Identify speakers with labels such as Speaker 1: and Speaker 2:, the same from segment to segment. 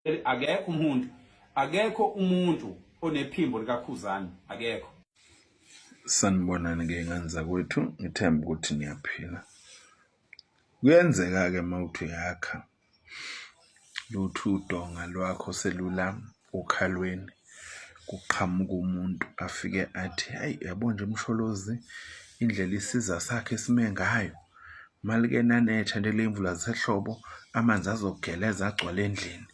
Speaker 1: Akekho umuntu, akekho umuntu onephimbo likaKhuzani, akekho.
Speaker 2: Sanibonani ke ngane zakwethu, ngithemba ukuthi niyaphila. Kuyenzeka-ke uma uthi uyakha luthi udonga lwakho selula okhalweni kuqhamuke umuntu afike athi, hhayi uyabo nje Msholozi indlela isiza sakhe esime ngayo, uma like nanetha nje ley'mvula zasehlobo amanzi azogeleza agcwale endlini.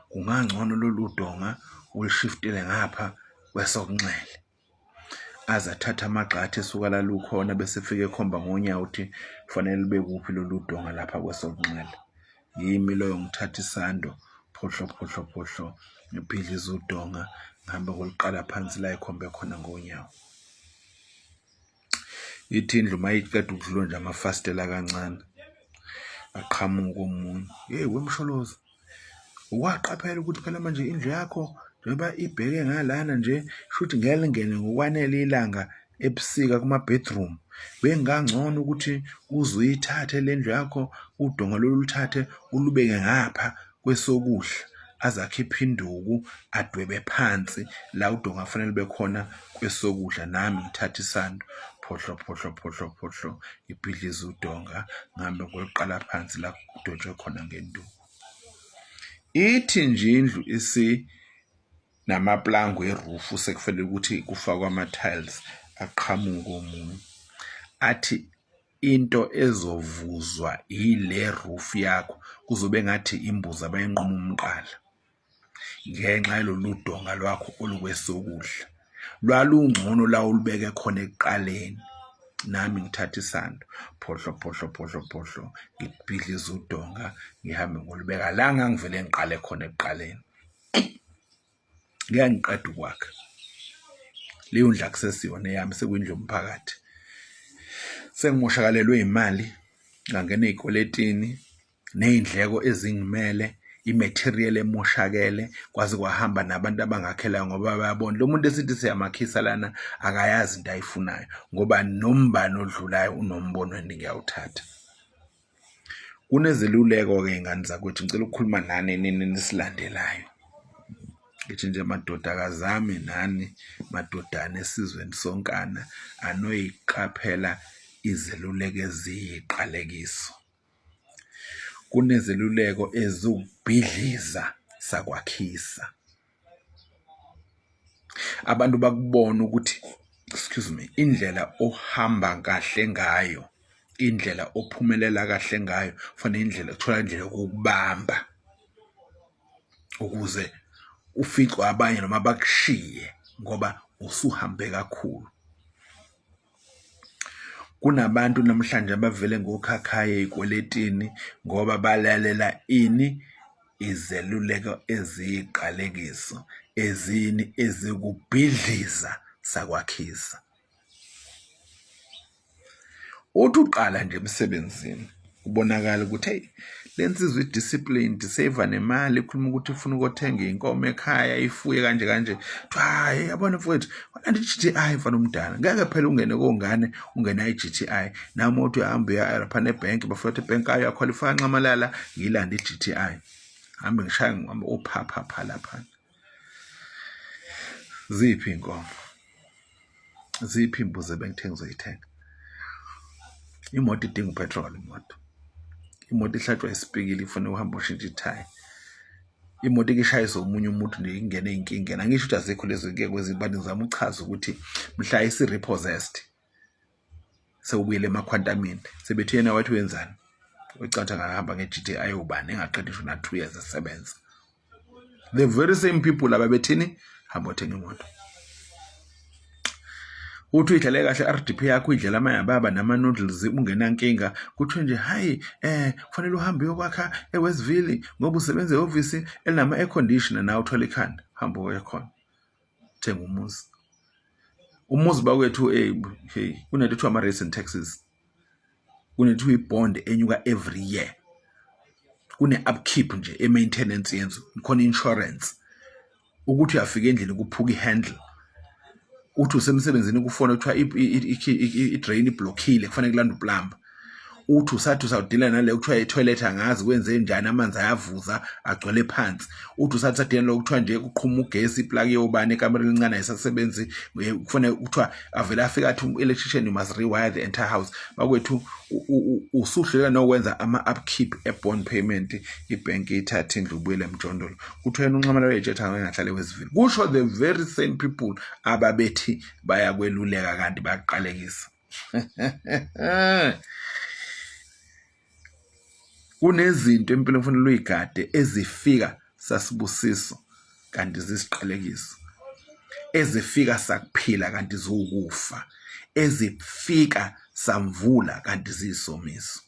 Speaker 2: Kungangcono lolu donga ulishiftele ngapha kwesokunxele. Aze athathe amagxathi esuka la lukhona bese efika ekhomba ngonyawo ukuthi kufanele lube kuphi lolu donga lapha kwesokunxele. Yimi loyo ngithatha isando phohlo phohlo phohlo ngibhidlize udonga ngihambe ngoluqala phansi la ekhombe khona ngonyawo. Ithi indlu uma iqeda ukudlula nje amafasitela kancane aqhamuke omunye, hheyi weMsholozi waqaphela ukuthi phela manje indlu yakho njengoba ibheke ngalana nje shuthi ngeke lingene ngokwanele ilanga ebusika kuma-bedroom. Bekungangcono ukuthi uze uyithathe le ndlu yakho udonga lolu uluthathe ulubeke ngapha kwesokudla aze akhiphe induku adwebe phansi la udonga kufanele lube khona kwesokudla nami ngithathe isando phohlo phohlo phohlo phohlo ngibhidlize udonga ngihambe ngoluqala phansi la kudwetshwe khona ngenduku. Ithi nje indlu isinamaplango erufu sekufanele ukuthi kufakwe ama-tiles aqhamuke omunye athi into ezovuzwa ile roof yakho kuzobe ngathi imbuzi abayinquma umqala ngenxa yalolu donga lwakho olukwesokudla. Lwalungcono la olubeke khona ekuqaleni. Nami ngithathe isando phohlo phohlo phohlo phohlo ngibhidlize udonga ngihambe ngolubeka la ngangivele ngiqale khona ekuqaleni. Ngeke ngiqede ukwakha. Leyo ndlu akusesiyona eyami sekuyindlu yomphakathi. Sengimoshakalelwe imali, ngangena ey'kweletini ney'ndleko ezingimele, i-material emoshakele kwaze kwahamba nabantu abangakhelayo ngoba bayabona lo muntu esithi siyamakhisa lana akayazi into ayifunayo ngoba nombani odlulayo unombono and ngiyawuthatha. Kunezeluleko-ke ngane zakwethu ngicela ukukhuluma nani nini enisilandelayo. Ngithi nje madodakazi ami nani madodana esizweni sonkana anoyiqaphela izeluleko eziyiqalekiso. Kunezeluleko eziwukubhidliza sakwakhisa. Abantu bakubona ukuthi, excuse me, indlela ohamba kahle ngayo, indlela ophumelela kahle ngayo, kufanele indlela uthola indlela yokukubamba ukuze uficwe abanye noma bakushiye ngoba usuhambe kakhulu. Kunabantu namhlanje abavele ngokhakhayi ey'kweletini ngoba balalela ini? Izeluleko eziyiqalekiso, ezini ezikubhidliza sakwakhisa. Uthi uqala nje emsebenzini kubonakala ukuthi hey le nsizwa i-disciplined save nemali ikhuluma ukuthi ifuna ukothenga iy'nkomo ekhaya ifuye kanje kanje kuthiwa hhayi yabona mfowethu walanda i-G_T_I mfana omdala ngeke phela ungene kongane ungena i-G_T_I nami uthi uyahamba uya laphana ebhenki bafowethu ebhenki ayo uyakhwalifaya nxamalala ngiyilande i-G_T_I hambe ngishaye ngihambe ophapha laphana ziphi iy'nkomo Ziphi iy'mbuzi ebengithe ngizoyithenga? Imoto idinga u-petrol imoto. Imoto ihlatshwa isipikili kufanele uhambe ushintshe ithayi. Imoto ike ishayise omunye umuntu nje ingene ey'nkingeni. Angisho ukuthi azikho lezo y'nkinga kwezinye but ngizama ukuchaza ukuthi mhla isi-repossessed sewubuyele emakhwantamini sebethi yena wathi wenzani? Wecatha ngahamba nge-G_T_I ubani engaqedi ngisho na-two years esebenza. The very same people ababethini hamba othenga imoto. Uthi uyidlale kahle RDP yakho uyidlela amayababa nama-noodles ungenankinga kuthiwe nje hayi kufanele uhambe uyokwakha eWestville ngoba usebenza ehhovisi elinama-air conditioner nawe uthole ikhanda hamba uye khona thenga umuzi. Umuzi bakwethu hey kunento ethiwa ama-rates and taxes. Kunethiwa i-bond enyuka every year. Kune-upkeep nje e-maintenance yendlu, khona i-insurance. Ukuthi uyafika endlini kuphuka i-handle, uthi usemsebenzini kufona kuthiwa i-drain iblokhile kufanele kulandwe uplumber. Uthi usathi usawudila nale kuthiwa i-toilet angazi kwenze njani, amanzi ayavuza agcwele phansi. Uthi usathi usadila nalo kuthiwa nje kuqhuma ugesi, iplaki yobani ekamereni elincane ayisasebenzi, kufanele kuthiwa avele afike athi electrician you must rewire the entire house. Bakwethu usuhluleka nokwenza ama-upkeep e-bond payment, ibhenki ithathe indlu ubuyele emjondolo. Kuthiwa yena uNxamalala uyayitshetha engahlale wezivini. Kusho the very same people ababethi bayakweluleka kanti bayakuqalekisa. Kunezinto empilweni kufanele uyigade ezifika sasibusiso kanti zisiqalekiso, ezifika sakuphila kanti ziwukufa, ezifika samvula kanti ziyisomiso.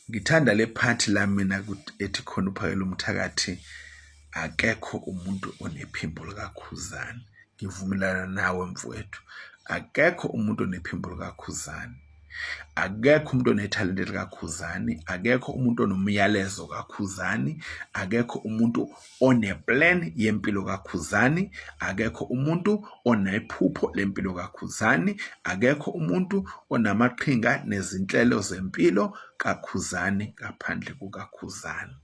Speaker 2: Ngithanda le part la mina ethi khona uphakela umthakathi akekho umuntu onephimbo likaKhuzani. Ngivumelana nawe mfowethu, akekho umuntu onephimbo likaKhuzani. Akekho umuntu onethalente likaKhuzani, akekho umuntu onomyalezo kaKhuzani, akekho umuntu oneplan yempilo kaKhuzani, akekho umuntu onephupho lempilo kaKhuzani, akekho umuntu onamaqhinga nezinhlelo zempilo kaKhuzani ngaphandle kukaKhuzani.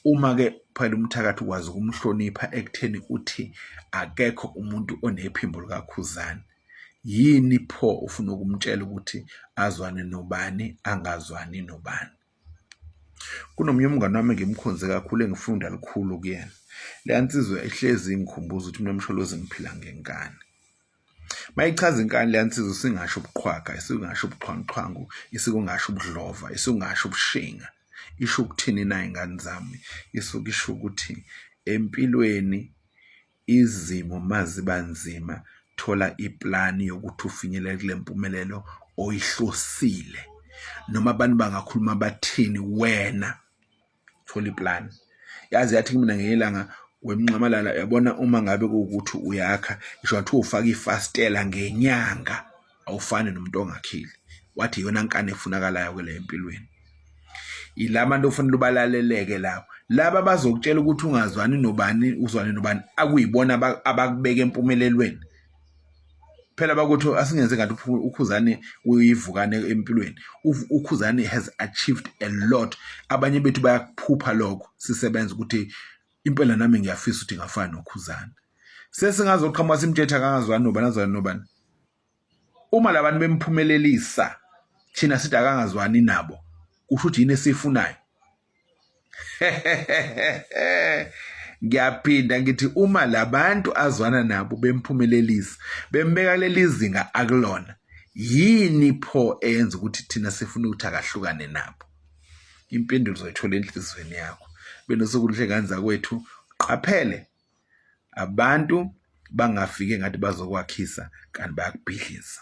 Speaker 2: Uma-ke phela umthakathi ukwazi ukumhlonipha ekutheni uthi akekho umuntu onephimbo likaKhuzani, yini pho ufuna ukumtshela ukuthi azwane nobani angazwani nobani? Kunomunye umngani wami engimkhonze kakhulu engifunda lukhulu kuyena. Leya nsizwa ihlezi ingikhumbuza ukuthi mina Msholozi ngiphila ngenkani. Mayichaza inkani leya nsizwa isingasho ubuqhwaga, isingasho ubuxhwanguxhwangu, isikungasho ubudlova, isungasho ubushinga. Isho ukuthini na ingane zami? Isuke isho ukuthi empilweni Izimo maziba nzima thola iplani yokuthi ufinyelele kule mpumelelo oyihlosile. Noma abantu bangakhuluma bathini wena thola iplani. Yaze yathi kumina ngelinye ilanga wemnxamalala uyabona uma ngabe kuwukuthi uyakha ngisho ngathiwa ufaka ifasitela ngenyanga awufani nomuntu ongakhile. Wathi iyona nkani efunakalayo ke le empilweni. Yilaba bantu ofanele ubalaleleke labo. Laba abazokutshela ukuthi ungazwani nobani uzwane nobani akuyibona abakubeka empumelelweni. Phela bakuthi asingenze ngathi uKhuzani uyivukane empilweni. UKhuzani has achieved a lot. Abanye bethu bayakuphupha lokho sisebenza ukuthi impela nami ngiyafisa ukuthi ngafana noKhuzani. Sesingazoqhamuka simtshetha akangazwani nobani azwane nobani. Uma labantu bemphumelelisa thina sithi akangazwani nabo kusho ukuthi yini esiyifunayo. Ngiyaphinda ngithi uma labantu azwana nabo bemphumelelisa bembeka kuleli zinga akulona yini pho eyenza ukuthi thina sifune ukuthi akahlukane nabo? Impendulo uzoyithola enhliziyweni yakho. Benosuku oluhle ngane zakwethu, qaphele abantu bangafiki engathi bazokwakhisa kanti bayakubhidliza.